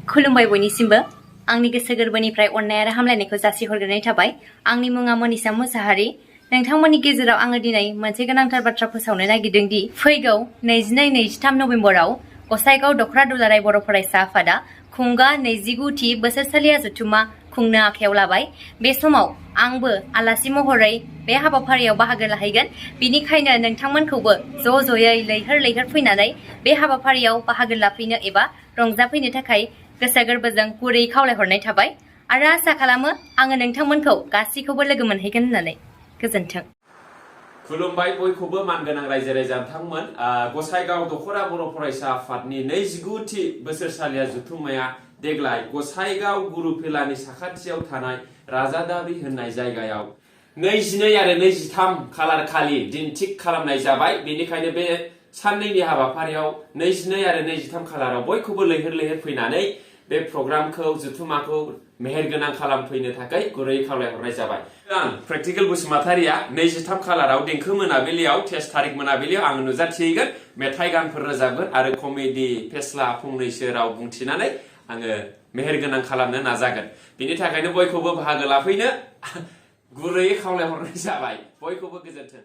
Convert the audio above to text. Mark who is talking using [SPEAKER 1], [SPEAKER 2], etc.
[SPEAKER 1] खुलुमबाय बयनिसिमबो आंनि गोसो गोरबोनिफ्राय अननाय आरो हामलायनायखौ जासिहरग्रोनाय थाबाय। आंनि मुङा मनिसा मुसाहारि। नोंथांमोननि गेजेराव आङो दिनै मोनसे गोनांथार बाथ्रा फोसावनो नागिरदों दि फैगौ 22-23 नबेम्बराव गसाइगाव दख'र दुलाराय बर' फरायसा आफादा खुंगा 29थि बोसोरसालिया जथुम्मा खुंनो आखायाव लाबाय। बे समाव आंबो आलासि महरै बे हाबाफारियाव बाहागो लाहैगोन। बिनिखायनो नोंथांमोनखौबो ज'ज'यै लैहोर फैनानै बे हाबाफारियाव बाहागो लाफैनो एबा रंजाफैनो थाखाय गोसो गोरबोजों गुरै खावलायहरनाय थाबाय आरो आसा खालामो आङो नोंथांमोनखौ गासैखौबो लोगो मोनहैगोन होननानै। गोजोन्थों।
[SPEAKER 2] खुलुमबाय बयखौबो मानगोनां रायजो राजा नोंथांमोन। गसाइगाव दख'र बर' फरायसा आफादनि 29थि बोसोरसालिया जथुम्माया देग्लाय गसाइगाव गुरुफेलानि साखाथियाव थानाय राजादाबि होननाय जायगायाव 22 आरो 23 खालार खालि दिन थिग खालामनाय जाबाय। बेनिखायनो बे साननैनि हाबाफारियाव 22 आरो 23 खालाराव बयखौबो लैहोर फैनानै बे प्रग्रामखौ जथुम्माखौ मेहेरगोनां खालामफैनो थाखाय गुरै खावलायहरनाय जाबाय। आं प्रेक्टिकेल बसुमतारिया 23 खालाराव देंखो मोनाबिलियाव 23 थारिख मोनाबिलियाव आं नुजाथिहैगोन, मेथाइ गानफोर रोजाबगोन आरो कमेडि फेस्ला फंनैसो राव बुंथिनानै आङो मेहेरगोनां खालामनो नाजागोन। बिनि थाखायनो बयखौबो बाहागो लाफैनो गुरैयै खावलायहरनाय जाबाय। बयखौबो गोजोन्थों।